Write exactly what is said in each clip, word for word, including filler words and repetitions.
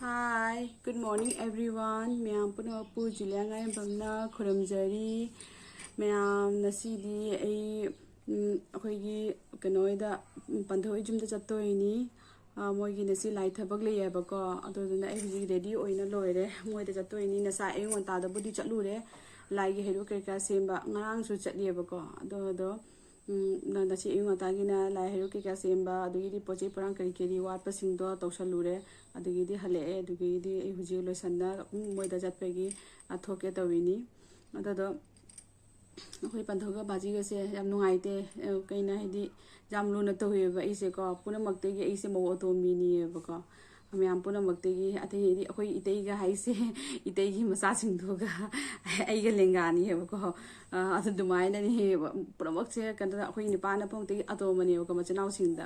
Hi, good morning everyone. ꯃꯌꯥꯝ ꯄꯨꯝꯅꯃꯛꯄꯨ ꯖꯨꯂꯤꯌꯥ ꯉꯥꯌꯦꯝꯕꯝꯅ ꯈꯨꯔꯨꯝꯖꯔꯤ꯫ ꯃꯌꯥꯝ, ꯉꯁꯤꯗꯤ ꯑꯩ, ꯎꯝ, ꯑꯩꯈꯣꯏꯒꯤ ꯀꯩꯅꯣ ꯍꯣꯏꯗ, ꯎꯝ, ꯄꯟꯊꯧ ꯍꯣꯏ ꯌꯨꯝꯗ ꯆꯠꯇꯣꯏꯅꯤ꯫ ꯑꯥ, ꯃꯣꯏꯒꯤ ꯉꯁꯤ ꯂꯥꯏ ꯊꯕꯛ ꯂꯩꯌꯦꯕꯀꯣ꯫ ꯑꯗꯨꯗꯨꯅ ꯑꯩ ꯍꯧꯖꯤꯛ ꯔꯦꯗꯤ ꯑꯣꯏꯅ ꯂꯣꯏꯔꯦ꯫ ꯃꯣꯏꯗ ꯆꯠꯇꯣꯏꯅꯤ꯫ ꯉꯁꯥꯏ ꯑꯌꯨꯛ ꯉꯟꯇꯥꯗꯕꯨꯗꯤ ꯆꯠꯂꯨꯔꯦ꯫ ꯂꯥꯏꯒꯤ ꯍꯩꯔꯨꯛ ꯀꯩꯀꯥ ꯁꯦꯝꯕ꯫ ꯉꯔꯥꯡꯁꯨ ꯆꯠꯂꯦꯕꯀꯣ꯫ ꯑꯗꯣ, ꯑꯗꯣ ꯎꯝ, ꯅ-, ꯉꯁꯤ ꯑꯌꯨꯛ ꯉꯟꯇꯥꯒꯤꯅ ꯂꯥꯏ ꯍꯩꯔꯨꯛ ꯀꯩꯀꯥ ꯁꯦꯝꯕ, ꯑꯗꯨꯒꯤꯗꯤ ꯄꯣꯠ ꯆꯩ ꯄꯣꯔꯥꯡ ꯀꯔꯤ ꯀꯔꯤ ꯋꯥꯠꯄꯁꯤꯡꯗꯣ ꯇꯧꯁꯜꯂꯨꯔꯦ꯫ ꯑꯗꯨꯒꯤꯗꯤ ꯍꯜꯂꯛꯑꯦ꯫ ꯑꯗꯨꯒꯤꯗꯤ ꯑꯩ ꯍꯧꯖꯤꯛ ꯂꯣꯏꯁꯟꯅ, ꯎꯝ, ꯃꯣꯏꯗ ꯆꯠꯄꯒꯤ, ꯑ, ꯊꯣꯛꯀꯦ ꯇꯧꯔꯤꯅꯤ꯫ ꯑꯗꯨꯗꯣ ꯑꯩꯈꯣꯏ ꯄꯟꯊꯧꯒ ꯕꯥꯖꯤꯒꯁꯦ ꯌꯥꯝ ꯅꯨꯡꯉꯥꯏꯇꯦ꯫ ꯑ, ꯀꯩꯅꯣ ꯍꯥꯏꯗꯤ, ꯌꯥꯝ ꯂꯨꯅ ꯇꯧꯋꯦꯕ ꯑꯩꯁꯦꯀꯣ꯫ ꯄꯨꯝꯅꯃꯛꯇꯒꯤ ꯑꯩꯁꯦ ꯃꯧ ꯑꯇꯣꯝꯕꯤꯅꯤꯌꯦꯕꯀꯣ꯫ ꯃꯌꯥꯝ ꯄꯨꯝꯅꯃꯛꯇꯒꯤ, ꯑꯇꯩ ꯍꯥꯏꯗꯤ ꯑꯩꯈꯣꯏ ꯏꯇꯩꯒ ꯍꯥꯏꯁꯦ, ꯏꯇꯩꯒꯤ ꯃꯆꯥꯁꯤꯡꯗꯨꯒ ꯑꯩꯒ ꯂꯦꯡꯒꯥꯅꯤꯌꯦꯕꯀꯣ꯫ ꯑ, ꯑꯗꯨ ꯑꯗꯨꯃꯥꯏꯅꯅꯦꯕ꯫ ꯄꯨꯝꯅꯃꯛꯁꯦ ꯀꯩꯅꯣꯗ, ꯑꯩꯈꯣꯏ ꯅꯤꯄꯥꯅ ꯄꯨꯝꯅꯃꯛꯇꯒꯤ ꯑꯇꯣꯝꯕꯅꯦꯕꯀꯣ, ꯃꯆꯤꯟ ꯏꯅꯥꯎꯁꯤꯡꯗ꯫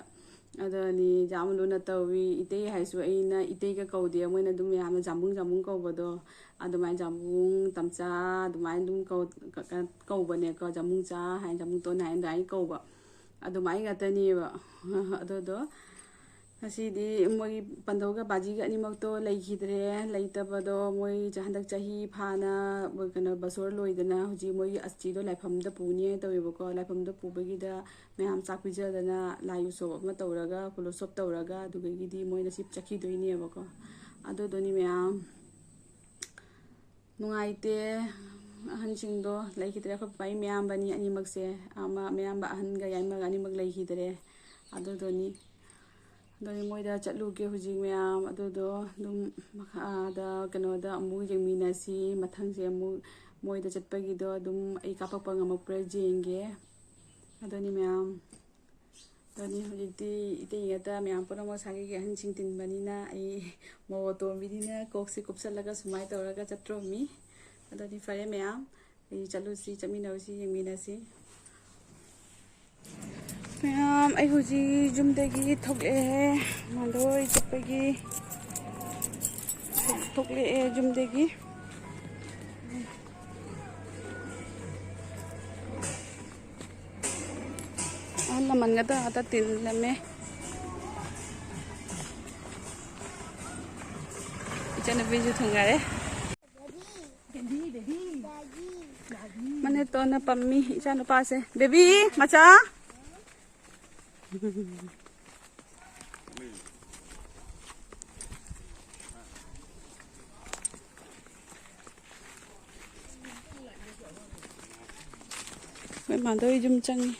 ꯑꯗꯨꯅꯤ ꯌꯥꯝ ꯂꯨꯅ ꯇꯧꯏ꯫ ꯏꯇꯩ ꯍꯥꯏꯁꯨ ꯑꯩꯅ ꯏꯇꯩꯒ ꯀꯧꯗꯦ, ꯃꯣꯏꯅ ꯑꯗꯨꯝ ꯃꯌꯥꯝꯅ ꯖꯥꯝꯕꯨꯡ ꯖꯥꯝꯕꯨꯡ ꯀꯧꯕꯗꯣ, ꯑꯗꯨꯃꯥꯏꯅ ꯖꯥꯝꯕꯨꯡ, ꯇꯝꯆꯥ ꯑꯗꯨꯃꯥꯏꯅ ꯑꯗꯨꯝ ꯀꯧ-, ꯀ-, ꯀ-, ꯀꯧꯕꯅꯦꯀꯣ꯫ ꯖꯥꯝꯕꯨꯡ ꯆꯥ ꯍꯥꯏꯅ, ꯖꯥꯝꯕꯨꯡ ꯇꯣꯟ ꯍꯥꯏꯅ ꯑꯗꯨꯃꯥꯏꯅ ꯀꯧꯕ꯫ ꯑꯗꯨꯃꯥꯏꯅ ꯉꯥꯛꯇꯅꯦꯕ꯫ ꯑꯗꯨꯗꯣ ꯉꯁꯤꯗꯤ ꯃꯣꯏꯒꯤ ꯄꯟꯊꯧꯒ ꯕꯥꯖꯤꯒ ꯑꯅꯤꯃꯛꯇꯣ ꯂꯩꯈꯤꯗ꯭ꯔꯦ꯫ ꯂꯩꯇꯕꯗꯣ ꯃꯣꯏ ꯆ-, ꯍꯟꯗꯛ ꯆꯍꯤ ꯐꯥꯅ ꯃꯣꯏ ꯀꯩꯅꯣ ꯕꯁꯣꯔ ꯂꯣꯏꯗꯅ ꯍꯧꯖꯤꯛ ꯃꯣꯏꯒꯤ ꯑꯁꯇꯤꯗꯣ ꯂꯥꯏꯐꯝꯗ ꯄꯨꯅꯤ ꯍꯥꯏꯅ ꯇꯧꯋꯦꯕꯀꯣ꯫ ꯂꯥꯏꯐꯝꯗ ꯄꯨꯕꯒꯤꯗ ꯃꯌꯥꯝ ꯆꯥꯛ ꯄꯤꯖꯗꯅ ꯂꯥꯏ ꯎꯠꯁꯣꯞ ꯑꯃ ꯇꯧꯔꯒ, ꯀꯨꯂꯣꯠꯁꯣꯞ ꯇꯧꯔꯒ, ꯑꯗꯨꯗꯒꯤꯗꯤ ꯃꯣꯏ ꯉꯁꯤ ꯆꯠꯈꯤꯗꯣꯏꯅꯦꯕꯀꯣ꯫ ꯑꯗꯨꯗꯨꯅꯤ ꯃꯌꯥꯝ꯫ ꯅꯨꯡꯉꯥꯏꯇꯦ꯫ ꯑꯍꯟꯁꯤꯡꯗꯣ ꯂꯩꯈꯤꯗ꯭ꯔꯦ꯫ ꯑꯩꯈꯣꯏ ꯄꯄꯥꯒꯤ ꯃꯌꯥꯝꯕꯅꯤ ꯑꯅꯤꯃꯛꯁꯦ꯫ ꯑꯃ ꯃꯌꯥꯝꯕ ꯑꯍꯟꯒ ꯌꯥꯏꯃꯒ ꯑꯅꯤꯃꯛ ꯂꯩꯈꯤꯗ꯭ꯔꯦ꯫ ꯑꯗꯨꯗꯨꯅꯤ꯫ ꯑꯗꯨꯅꯤ ꯃꯣꯏꯗ ꯆꯠꯂꯨꯒꯦ ꯍꯧꯖꯤꯛ ꯃꯌꯥꯝ꯫ ꯑꯗꯨꯗꯣ ꯑꯗꯨꯝ ꯃꯈꯥꯗ ꯀꯩꯅꯣꯗ ꯑꯃꯨꯛ ꯌꯦꯡꯃꯤꯟꯅꯁꯤ꯫ ꯃꯊꯪꯁꯦ ꯑꯃꯨꯛ ꯃꯣꯏꯗ ꯆꯠꯄꯒꯤꯗꯣ ꯑꯗꯨꯝ ꯑꯩ ꯀꯥꯞꯄꯛꯄ ꯉꯝꯃꯛꯄ꯭ꯔꯥ ꯌꯦꯡꯒꯦ꯫ ꯑꯗꯨꯅꯤ ꯃꯌꯥꯝ꯫ ꯑꯗꯨꯅꯤ ꯍꯧꯖꯤꯛꯇꯤ ꯏꯇꯩ ꯉꯥꯛꯇ ꯃꯌꯥꯝ ꯄꯨꯝꯅꯃꯛ ꯁꯥꯒꯩꯒꯤ ꯑꯍꯟꯁꯤꯡ ꯇꯤꯟꯕꯅꯤꯅ ꯑꯩ ꯃꯧ ꯑꯇꯣꯝꯕꯤꯅꯤꯅ ꯀꯣꯛꯁꯤ ꯀꯨꯞꯁꯜꯂꯒ ꯁꯨꯃꯥꯏꯅ ꯇꯧꯔꯒ ꯆꯠꯇ꯭ꯔꯣꯃꯤ꯫ ꯑꯗꯨꯗꯤ ꯐꯔꯦ ꯃꯌꯥꯝ, ꯑꯩ ꯆꯠꯂꯨꯁꯤ, ꯆꯠꯃꯤꯟꯅꯔꯨꯁꯤ, ꯌꯦꯡꯃꯤꯟꯅꯁꯤ꯫ ꯃꯌꯥꯝ, ꯑꯩ ꯍꯧꯖꯤꯛ ꯌꯨꯝꯗꯒꯤ ꯊꯣꯛꯂꯛꯑꯦ, ꯃꯥꯟꯗꯣꯏ ꯆꯠꯄꯒꯤ ꯊꯣꯛꯂꯛꯑꯦ ꯌꯨꯝꯗꯒꯤ꯫ ꯑꯍꯜ ꯂꯃꯟꯒꯗꯣ ꯉꯥꯛꯇ ꯇꯤꯟꯂꯝꯃꯦ꯫ ꯏꯆꯟꯅꯨꯄꯤꯁꯨ ꯊꯨꯡꯉꯔꯦ꯫ ꯃꯅꯦꯇꯣꯟꯅ ꯄꯝꯃꯤ ꯏꯆꯥꯅꯨꯄꯥꯁꯦ꯫ ꯕꯦꯕꯤ ꯃꯆꯥ꯫ ꯃꯣꯏ ꯃꯥꯗꯣ ꯌꯨꯝ ꯆꯪꯉꯤ꯫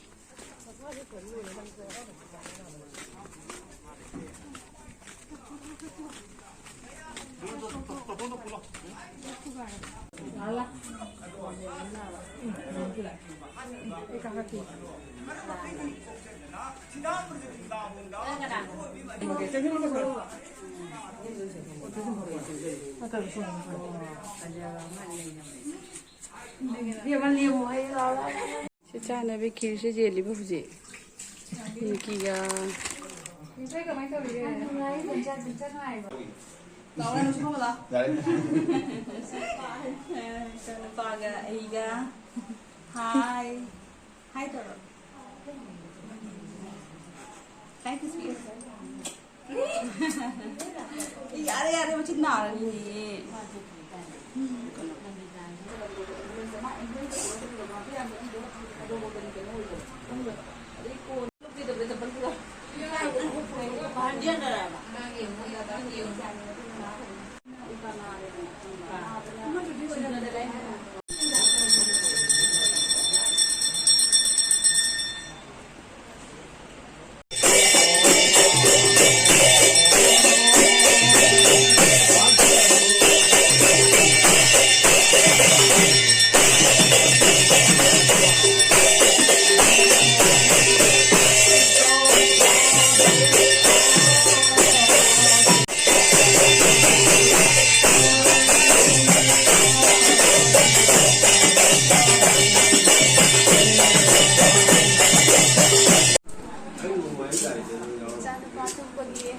ꯁꯤ ꯆꯥꯅꯕ ꯈꯤꯔꯁꯦ ꯌꯦꯜꯂꯤꯕ ꯍꯧꯖꯤꯛ꯫ ꯅꯤꯀꯤꯒ꯫ ꯅꯨꯄꯥꯒ ꯑꯩꯒ꯫ ꯍꯥꯏ꯫ ꯍꯥꯏ ꯇꯧꯔꯣ꯫ ꯀꯥꯏ ꯀꯤꯁ ꯄꯤꯌꯨ꯫ ꯌꯥꯔꯦ, ꯌꯥꯔꯦ, ꯃꯆꯤꯟ ꯅꯥꯔꯅꯤꯌꯦ꯫ ꯏꯆꯥꯅꯨꯄꯥ ꯇꯨꯝꯕꯒꯤ꯫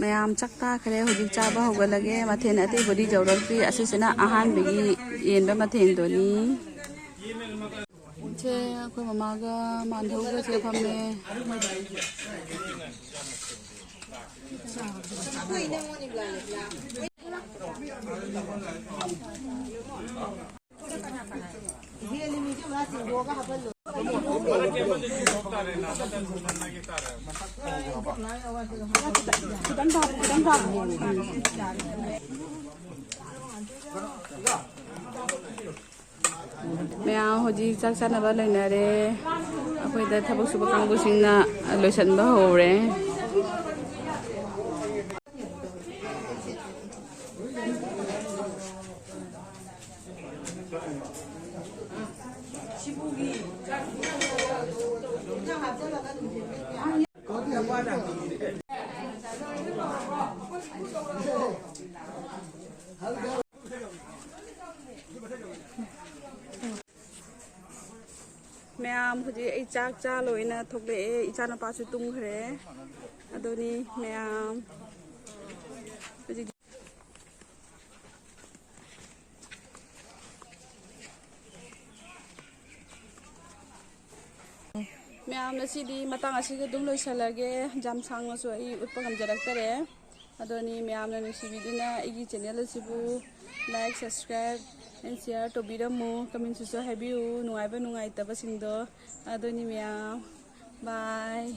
ꯃꯌꯥꯝ ꯆꯥꯛ ꯆꯥꯈ꯭ꯔꯦ꯫ ꯍꯧꯖꯤꯛ ꯆꯥꯕ ꯍꯧꯒꯠꯂꯒꯦ꯫ ꯃꯊꯦꯜ ꯑꯇꯩꯕꯨꯗꯤ ꯌꯧꯔꯛꯇ꯭ꯔꯤ꯫ ꯑꯁꯤꯁꯤꯅ ꯑꯍꯥꯟꯕꯒꯤ ꯌꯦꯟꯕ ꯃꯊꯦꯜꯗꯨꯅꯤ꯫ ꯁꯦ ꯑꯩꯈꯣꯏ ꯃꯃꯥꯒ ꯃꯥꯟꯙꯧꯒꯁꯦ ꯐꯝꯃꯦ꯫ ꯃꯌꯥꯝ ꯍꯧꯖꯤꯛ ꯆꯥꯛ ꯆꯥꯅꯕ ꯂꯩꯅꯔꯦ꯫ ꯑꯩꯈꯣꯏꯗ ꯊꯕꯛ ꯁꯨꯕ ꯀꯥꯡꯕꯨꯁꯤꯡꯅ ꯂꯣꯏꯁꯤꯟꯕ ꯍꯧꯔꯦ꯫ ꯃꯌꯥꯝ ꯍꯧꯖꯤꯛ ꯑꯩ ꯆꯥꯛ ꯆꯥ ꯂꯣꯏꯅ ꯊꯣꯛꯂꯛꯑꯦ꯫ ꯏꯆꯥꯅꯨꯄꯥꯁꯨ ꯇꯨꯝꯈ꯭ꯔꯦ꯫ ꯑꯗꯨꯅꯤ ꯃꯌꯥꯝ ꯍꯧꯖꯤꯛ꯫ ꯃꯌꯥꯝ, ꯉꯁꯤꯗꯤ ꯃꯇꯥꯡ ꯑꯁꯤꯒ ꯑꯗꯨꯝ ꯂꯣꯏꯁꯤꯜꯂꯒꯦ꯫ ꯌꯥꯝ ꯁꯥꯡꯅꯁꯨ ꯑꯩ ꯎꯠꯄ ꯉꯝꯖꯔꯛꯇꯔꯦ꯫ ꯑꯗꯨꯅꯤ ꯃꯌꯥꯝꯅ ꯅꯨꯡꯁꯤꯕꯤꯗꯨꯅ ꯑꯩꯒꯤ channel ꯑꯁꯤꯕꯨ like, subscribe and share ꯇꯧꯕꯤꯔꯝꯃꯨ꯫ Comment ꯁꯨ ꯍꯥꯏꯕꯤꯌꯨ, ꯅꯨꯡꯉꯥꯏꯕ ꯅꯨꯡꯉꯥꯏꯇꯕꯁꯤꯡꯗꯣ꯫ ꯑꯗꯨꯅꯤ ꯃꯌꯥꯝ, bye꯫